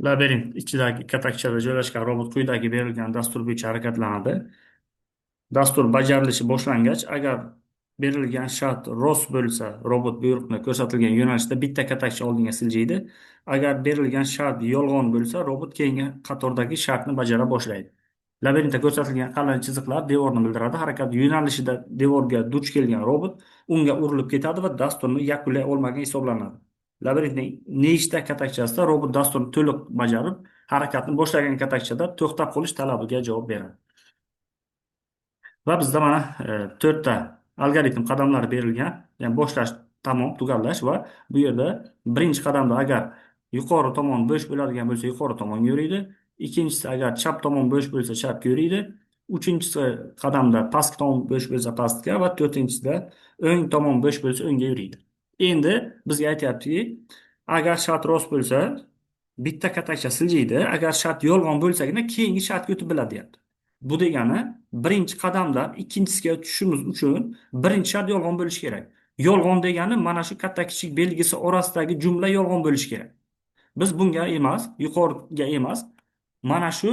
Labirint ichidagi katakchada joylashgan robot quyidagi berilgan dastur bo'yicha harakatlanadi. Dastur bajarilishi boshlangach, agar berilgan shart rost bo'lsa, robot buyruqni ko'rsatilgan yo'nalishda bitta katakcha oldinga siljiydi. Agar berilgan shart yolg'on bo'lsa, robot keyingi qatordagi shartni bajara boshlaydi. Labirintda ko'rsatilgan qalin chiziqlar devorni bildiradi. Harakat yo'nalishida devorga duch kelgan robot unga urilib ketadi va dasturni yakunlay olmagan hisoblanadi. Labirintning nechta katakchasida robot dasturni to'liq bajarib, harakatni boshlagan katakchada to'xtab qolish talabiga javob beradi? Va bizda mana to'rtta algoritm qadamlari berilgan. Ya'ni boshlash, tamom, tugallash. Va bu yerda birinchi qadamda agar yuqori tomon bo'sh bo'ladigan bo'lsa, yuqori tomonga yuriydi. Ikkinchisi, agar chap tomon bo'sh bo'lsa, chapga yuriydi. Uchinchisi qadamda pastki tomon bo'sh bo'lsa, pastga va to'rtinchisida o'ng tomon bo'sh bo'lsa, o'ngga yuriydi. Endi bizga aytyaptiki, agar shart rost bo'lsa, bitta katakcha siljiydi, agar shart yolg'on bo'lsagina, keyingi shartga o'tib biladi, deyapti. Bu degani, birinchi qadamdan ikkinchisiga tushishimiz uchun birinchi shart yolg'on bo'lishi kerak. Yolg'on degani, mana shu katta kichik belgisi orasidagi jumla yolg'on bo'lishi kerak. Biz bunga emas, yuqoriga emas, mana shu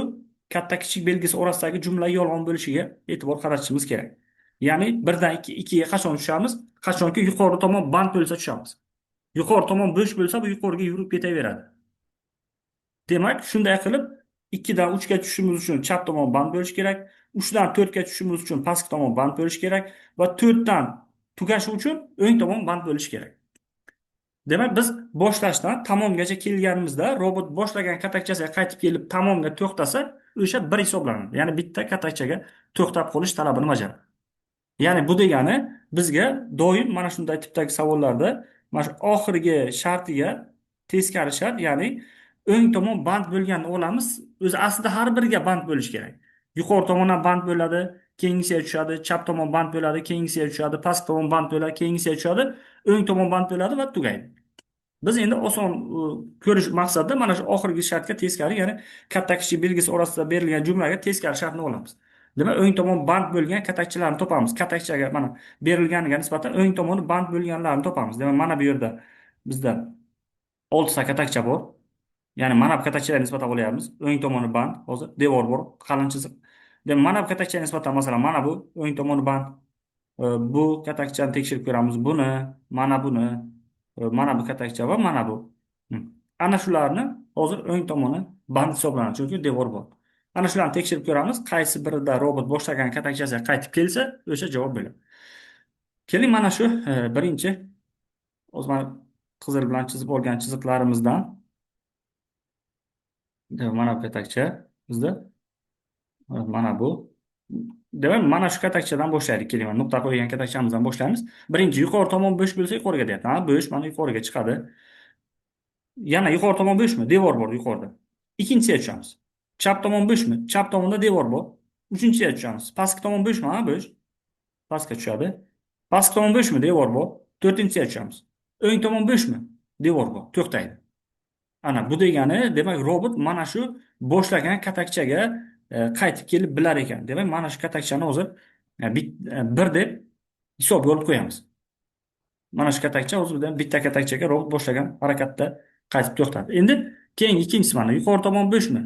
katta kichik belgisi orasidagi jumla yolg'on bo'lishiga e'tibor qaratishimiz kerak. Ya'ni birdan ikkiga qachon tushamiz? Qachonki yuqori tomon band bo'lsa, tushamiz. Yuqori tomon bo'sh bo'lsa, bu yuqoriga yurib ketaveradi. Demak, shunday qilib ikkidan uchga tushishimiz uchun chap tomon band bo'lishi kerak, uchdan to'rtga tushishimiz uchun pastki tomon band bo'lishi kerak va to'rtdan tugashi uchun o'ng tomon band bo'lishi kerak. Demak, biz boshlashdan tamomgacha kelganimizda, robot boshlagan katakchasiga qaytib kelib, tamomga to'xtasa, o'sha bir hisoblanadi. Ya'ni bitta katakchaga to'xtab qolish talabini bajaradi. Ya'ni bu degani, bizga doim mana shunday tipdagi savollarda mana shu oxirgi shartiga teskari shart, ya'ni o'ng tomon band bo'lganini olamiz. O'zi aslida har biriga band bo'lishi kerak. Yuqori tomondan band bo'ladi, keyingisiga tushadi, chap tomon band bo'ladi, keyingisiga tushadi, past tomon band bo'ladi, keyingisiga tushadi, o'ng tomon band bo'ladi va tugaydi. Biz endi oson ko'rish maqsadida mana shu oxirgi shartga teskari, ya'ni katta kichik belgisi orasida berilgan jumlaga teskari shartni olamiz. Demak, o'ng tomon band bo'lgan katakchalarni topamiz. Katakchaga mana berilganiga nisbatan o'ng tomoni band bo'lganlarini topamiz. Demak, mana bu yerda bizda oltita katakcha bor. Ya'ni mana bu katakchalarga nisbatan olyapmiz. O'ng tomoni band, hozir devor bor, qalin chiziq. Demak, mana bu katakchaga nisbatan, masalan, mana bu o'ng tomoni band. Bu katakchani tekshirib ko'ramiz. Buni, mana buni, mana bu katakcha va mana bu. Ana shularni hozir o'ng tomoni band hisoblanadi, chunki devor bor. Ana shularni tekshirib ko'ramiz. Qaysi birida robot boshlagan katakchasiga qaytib kelsa, o'sha javob bo'ladi. Keling, mana shu birinchi o'zi mana qizil bilan chizib olgan chiziqlarimizdan, mana bu katakcha bizda, mana bu. Demak, mana shu katakchadan boshlaylik. Keling, mana nuqta qo'ygan katakchamizdan boshlaymiz. Birinchi, yuqori tomon bo'sh bo'lsa, yuqoriga deyapti. Ha, bo'sh, mana yuqoriga chiqadi. Yana yuqori tomon bo'shmi? Devor bor yuqorida. Ikkinchisiga tushamiz. Chap tomon bo'shmi? Chap tomonda devor bor. Uchinchisiga tushamiz. Pastki tomon bo'shmi? Ha, bo'sh. Pastga tushadi. Pastki tomon bo'shmi? Devor bor. To'rtinchisiga tushamiz. O'ng tomon bo'shmi? Devor bor. To'xtaydi. Ana bu degani, demak, robot mana shu boshlagan katakchaga qaytib kelib bilar ekan. Demak, mana shu katakchani hozir bir deb hisobga olib qo'yamiz. Mana shu katakcha hozir bizdan bitta katakchaga robot boshlagan harakatda qaytib to'xtadi. Endi keyingi, ikkinchisi, mana yuqori tomon bo'shmi?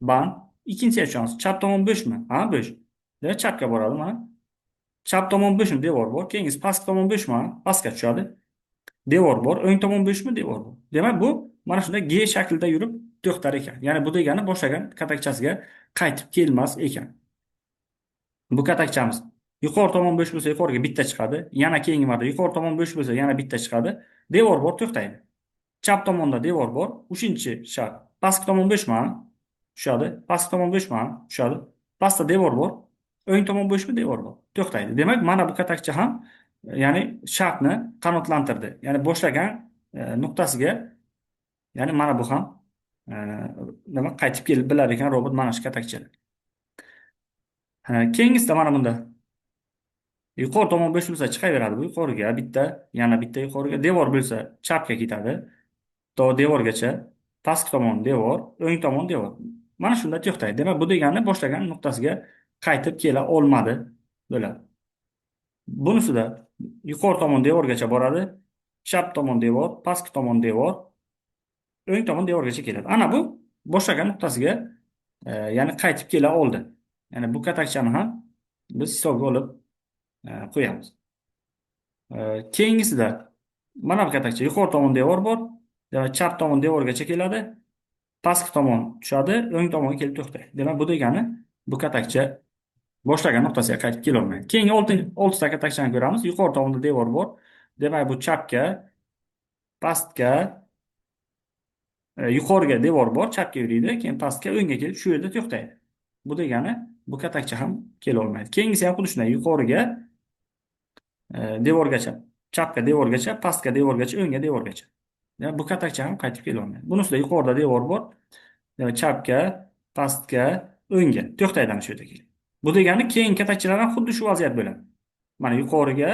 Band. Ikkinchisiga tushamiz. Chap tomon bo'shmi? Ha, bo'sh. Demak, chapga boradi mana. Chap tomon bo'shmi? Devor bor. Keyingisi, pastki tomon bo'shmi? Pastga tushadi. Devor bor. O'ng tomon bo'shmi? Devor bor. Demak, bu mana shunday G shaklida yurib to'xtar ekan. Ya'ni bu degani, boshlagan katakchasiga qaytib kelmas ekan. Bu katakchamiz yuqori tomon bo'sh bo'lsa, yuqoriga bitta chiqadi. Yana keyingi marta yuqori tomon bo'sh bo'lsa, yana bitta chiqadi. Devor bor, to'xtaydi. Chap tomonda devor bor. Uchinchi shart. Pastki tomon bo'shmi? Tushadi. Pastki tomon bo'shmi? Tushadi. Pastda devor bor. O'ng tomon bo'shmi? Devor bor. To'xtaydi. Demak, mana bu katakcha ham, ya'ni shartni qanoatlantirdi. Ya'ni boshlagan nuqtasiga, ya'ni mana bu ham nima, qaytib kelib bilar ekan robot mana shu katakchada. Keyingisida mana bunda yuqori tomon bo'sh bo'lsa, chiqaveradi bu yuqoriga bitta, yana bitta yuqoriga. Devor bo'lsa, chapga ketadi. To devorgacha. Pastki tomon devor, o'ng tomon devor. Mana shunda to'xtaydi. Demak, bu degani, boshlagan nuqtasiga qaytib kela olmadi bo'ladi. Bunisida yuqori tomon devorgacha boradi. Chap tomon devor, pastki tomon devor, o'ng tomon devorgacha keladi. Ana bu Boshlagan nuqtasiga ya'ni qaytib kela oldi. Ya'ni bu katakchani ham biz hisobga olib qo'yamiz. Keyingisida mana bu katakcha, yuqori tomon devor bor. Demak, chap tomon devorgacha keladi, pastki tomon tushadi, o'ng tomonga kelib to'xtaydi. Demak, bu degani bu katakcha boshlagan nuqtasiga qaytib kela olmaydi. Keyingi oltita katakchani ko'ramiz. Yuqori tomonda devor bor. Demak, bu chapga, pastga, yuqoriga devor bor, chapga yuriydi, keyin pastga, o'ngga kelib shu yerda to'xtaydi. Bu degani bu katakcha ham kela olmaydi. Keyingisi ham xuddi shunday, yuqoriga devorgacha, chapga devorgacha, pastga devorgacha, o'ngga devorgacha. Demak, bu katakcha ham qaytib kela olmaydi. Bunisida yuqorida devor bor. Demak, chapga, pastga, o'ngga to'xtaydi ana shu yerda kelib. Bu degani keyingi katakchalar ham xuddi shu vaziyat bo'ladi. Mana yuqoriga,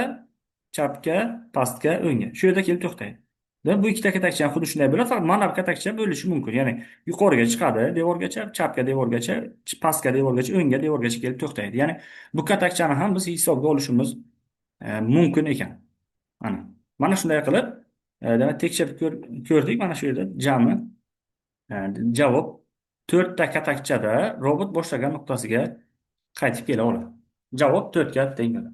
chapga, pastga, o'ngga. Shu yerda kelib to'xtaydi. Demak, bu ikkita katakcha ham xuddi shunday bo'ladi, faqat mana bu katakcha bo'lishi mumkin. Ya'ni yuqoriga chiqadi devorgacha, chapga devorgacha, pastga devorgacha, o'ngga devorgacha kelib to'xtaydi. Ya'ni bu katakchani ham biz hisobga olishimiz mumkin ekan. Mana. Mana shunday qilib, demak, tekshirib ko'rdik. Mana shu yerda jami javob 4 ta katakchada robot boshlagan nuqtasiga qaytib kela oladi. Javob 4 ga teng bo'ladi.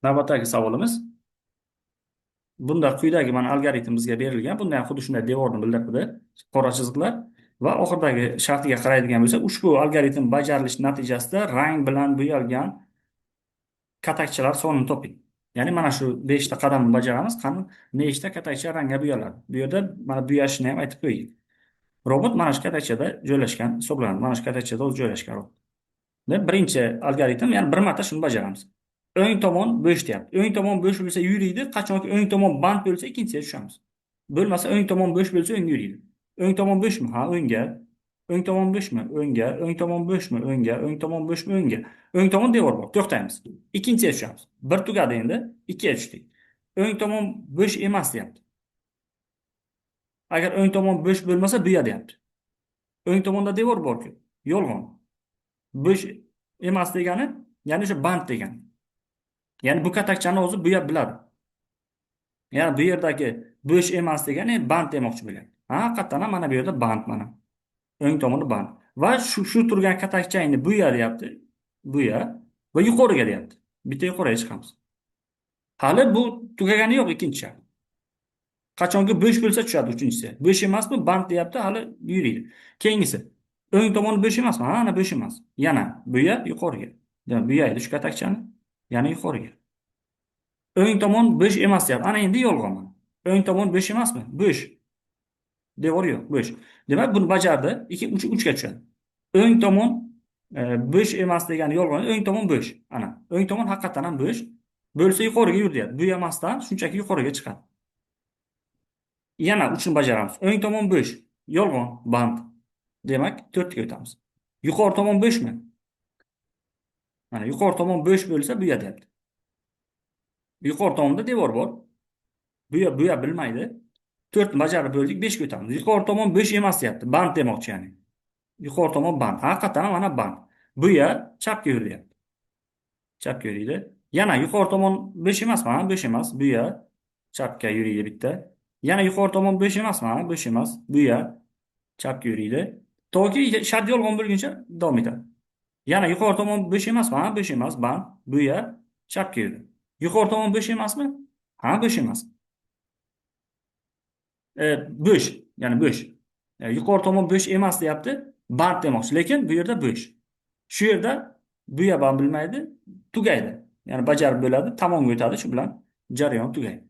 Navbatdagi savolimiz. Bunda quyidagi mana algoritm bizga berilgan. Bunda ham xuddi shunday devorni bildiradi, qora chiziqlar va oxiridagi shartiga qaraydigan bo'lsak, ushbu algoritm bajarilishi natijasida rang bilan bo'yalgan katakchalar sonini toping. Ya'ni mana shu 5 ta qadamni bajaramiz, qani nechta katakcha rangga bo'yaladi. Bu yerda mana bo'yashini ham aytib qo'ying. Robot mana shu katakchada joylashgan hisoblanadi. Mana shu katakchada o'zi joylashgan robot. Demak, birinchi algoritm, ya'ni bir marta shuni bajaramiz. O'ng tomon bo'sh deyapti. O'ng tomon bo'sh bo'lsa yuriydi, qachonki o'ng tomon band bo'lsa ikkinchisiga tushamiz. Bo'lmasa o'ng tomon bo'sh bo'lsa o'ngga yuriydi. O'ng tomon bo'shmi? Ha, o'ngga. O'ng tomon bo'shmi? O'ngga. O'ng tomon bo'shmi? O'ngga. O'ng tomon bo'shmi? O'ngga. O'ng tomon devor bor. To'xtaymiz. Ikkinchisiga tushamiz. Bir tugadi endi, ikkiga tushdik. O'ng tomon bo'sh emas deyapti. Agar o'ng tomon bo'sh bo'lmasa buya deyapti. O'ng tomonda devor bor-ku. Yolg'on. Bo'sh emas degani, ya'ni o'sha band degani. Ya'ni bu katakchani o'zi buya biladi. Ya'ni bu yerdagi bo'sh emas degani band demoqchi bo'lyapti. Ha, haqiqatan ham mana bu yerda band mana. O'ng tomoni band. Va shu turgan katakchani buya deyapti. Buya va yuqoriga deyapti. Bitta yuqoriga chiqamiz. Hali bu tugagani yo'q ikkinchi shart. Qachonki bo'sh bo'lsa tushadi uchinchisi. Bo'sh emasmi? Band deyapti, hali yuriydi. Keyingisi. O'ng tomoni bo'sh emasmi? Ha, ana bo'sh emas. Yana buya yuqoriga. Demak, buyaydi shu katakchani. Yana yuqoriga. O'ng tomon bo'sh emas deyapti. Ana endi yolg'on mana. O'ng tomon bo'sh emasmi? Bo'sh. Devor yo'q, bo'sh. Demak, buni bajardi. 2, 3, 3 ga tushadi. O'ng tomon bo'sh emas degani yolg'on. O'ng tomon bo'sh. Ana, o'ng tomon haqiqatan ham bo'sh. Bo'lsa yuqoriga yur deyapti. Bu emasdan shunchaki yuqoriga chiqadi. Yana 3 ni bajaramiz. O'ng tomon bo'sh. Yolg'on, band. Demak, 4 ga o'tamiz. Yuqori tomon bo'shmi? Mana yuqori tomon bo'sh bo'lsa buya deyapti. Yuqori tomonda devor bor. Buya bilmaydi. 4 ni bajarib bo'ldik, 5 ga o'tamiz. Yuqori tomon bo'sh emas deyapti. Band demoqchi ya'ni. Yuqori tomon band. Haqiqatan ham mana band. Buya chapga yur deyapti. Chapga yuriydi. Yana yuqori tomon bo'sh emasmi? Ha, bo'sh emas. Buya chapga yuriydi bitta. Yana yuqori tomon bo'sh emasmi? Ha, bo'sh emas. Buya chapga yuriydi. Toki shart yolg'on bo'lguncha davom etadi. Yana yuqori tomon bo'sh emasmi? Ha, bo'sh emas. Band. Buya chapga yurdi. Yuqori tomon bo'sh emasmi? Ha, bo'sh emas. Bo'sh, ya'ni bo'sh. Yuqori tomon bo'sh emas deyapti. Band demoqchi, lekin bu yerda bo'sh. Shu yerda buya band bilmaydi, tugaydi. Ya'ni bajarib bo'ladi, tamomga o'tadi, shu bilan jarayon tugaydi.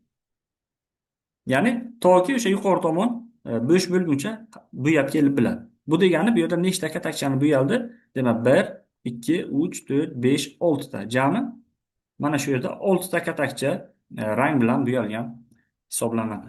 Ya'ni toki o'sha yuqori tomon bo'sh bo'lguncha bo'yab kelib biladi. Bu degani bu yerda nechta katakchani bo'yaldi? Demak, 1, 2, 3, 4, 5, 6 ta. Jami mana shu yerda 6 ta katakcha rang bilan bo'yalgan hisoblanadi.